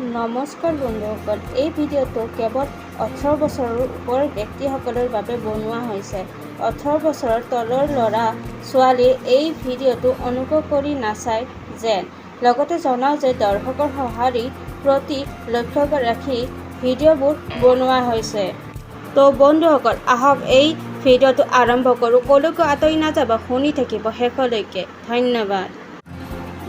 নমস্কাৰ বন্ধুসকল, এই ভিডিঅ'টো কেৱল 18 বছৰৰ ওপৰৰ ব্যক্তিসকলৰ বাবে বনোৱা হৈছে। 18 বছৰৰ তলৰ ল'ৰা ছোৱালীয়ে এই ভিডিঅ'টো অনুগ্ৰহ কৰি নাচায় যেন। লগতে জনাওঁ যে দৰ্শকৰ সঁহাৰিৰ প্ৰতি লক্ষ্য ৰাখি ভিডিঅ'বোৰ বনোৱা হৈছে। তো বন্ধুসকল, আহক এই ভিডিঅ'টো আৰম্ভ কৰোঁ। ক'লৈকো আঁতৰি নাযাব, শুনি থাকিব শেষলৈকে। ধন্যবাদ।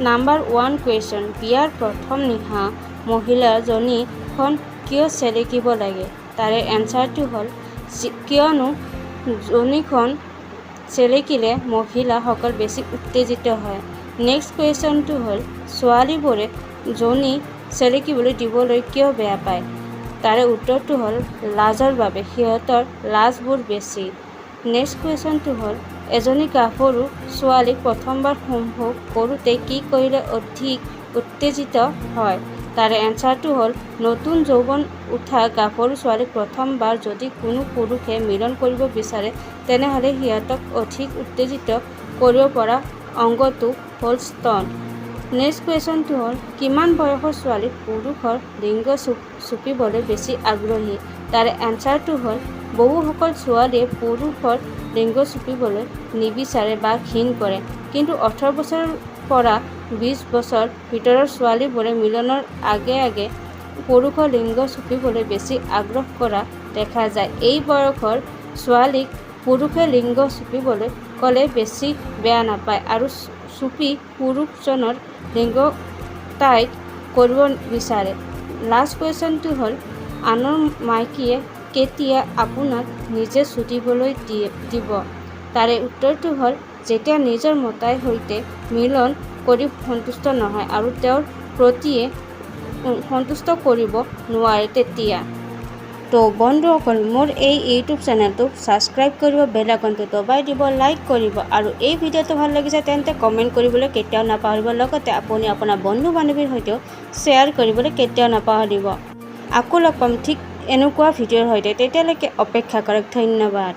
নাম্বাৰ 1 কুৱেশ্যন, বিয়াৰ প্ৰথম নিশা মহিলাৰ যোনীখন কিয় চেলেকিব লাগে? তাৰে এনচাৰটো হ'ল, কিয়নো যোনীখন চেলেকিলে মহিলাসকল বেছি উত্তেজিত হয়। নেক্সট কুৱেশ্যনটো হ'ল, ছোৱালীবোৰে যোনী চেলেকিবলৈ দিবলৈ কিয় বেয়া পায়? তাৰে উত্তৰটো হ'ল, লাজৰ বাবে। সিহঁতৰ লাজবোৰ বেছি। নেক্সট কুৱেশ্যনটো হ'ল, এজনী গাভৰু ছোৱালীক প্ৰথমবাৰ সম্ভোগ কৰোঁতে কি কৰিলে অধিক উত্তেজিত হয়? তাৰে এনচাৰটো হ'ল, নতুন যৌৱন উঠা গাভৰু ছোৱালীক প্ৰথমবাৰ যদি কোনো পুৰুষে মিলন কৰিব বিচাৰে, তেনেহ'লে সিহঁতক অধিক উত্তেজিত কৰিব পৰা অংগটো হ'ল স্তন। নেক্সট কুৱেশ্যনটো হ'ল, কিমান বয়সৰ ছোৱালী পুৰুষৰ লিংগ চুপিবলৈ বেছি আগ্ৰহী? তাৰে এনচাৰটো হ'ল, বহুসকল ছোৱালীয়ে পুৰুষৰ লিংগ চুপিবলৈ নিবিচাৰে বা ঘিণ কৰে। কিন্তু 18 বছৰৰ পৰা 20 বছৰ ভিতৰৰ ছোৱালীবোৰে মিলনৰ আগে আগে পুৰুষৰ লিংগ চুপিবলৈ বেছি আগ্ৰহ কৰা দেখা যায়। এই বয়সৰ ছোৱালীক পুৰুষে লিংগ চুপিবলৈ ক'লে বেছি বেয়া নাপায় আৰু চুপি পুৰুষজনৰ লিংগ টাইট কৰিব বিচাৰে। লাষ্ট কুৱেশ্যনটো হ'ল, আনৰ মাইকীয়ে কেতিয়া আপোনাক নিজে চুদিবলৈ দিব? তাৰে উত্তৰটো হ'ল, যেতিয়া নিজৰ মতাৰ সৈতে মিলন কৰি সন্তুষ্ট নহয় আৰু তেওঁৰ পত্নীয়ে সন্তুষ্ট কৰিব নোৱাৰে তেতিয়া। তো বন্ধুসকল, মোৰ এই ইউটিউব চেনেলটো ছাবস্ক্ৰাইব কৰিব, বেল আইকনটো দবাই দিব, লাইক কৰিব আৰু এই ভিডিঅ'টো ভাল লাগিছে তেন্তে কমেণ্ট কৰিবলৈ কেতিয়াও নাপাহৰিব। লগতে আপুনি আপোনাৰ বন্ধু বান্ধৱীৰ সৈতেও শ্বেয়াৰ কৰিবলৈ কেতিয়াও নাপাহৰিব। আকৌ লগ পাম ঠিক এনেকুৱা ভিডিঅ'ৰ সৈতে, তেতিয়ালৈকে অপেক্ষা কৰক। ধন্যবাদ।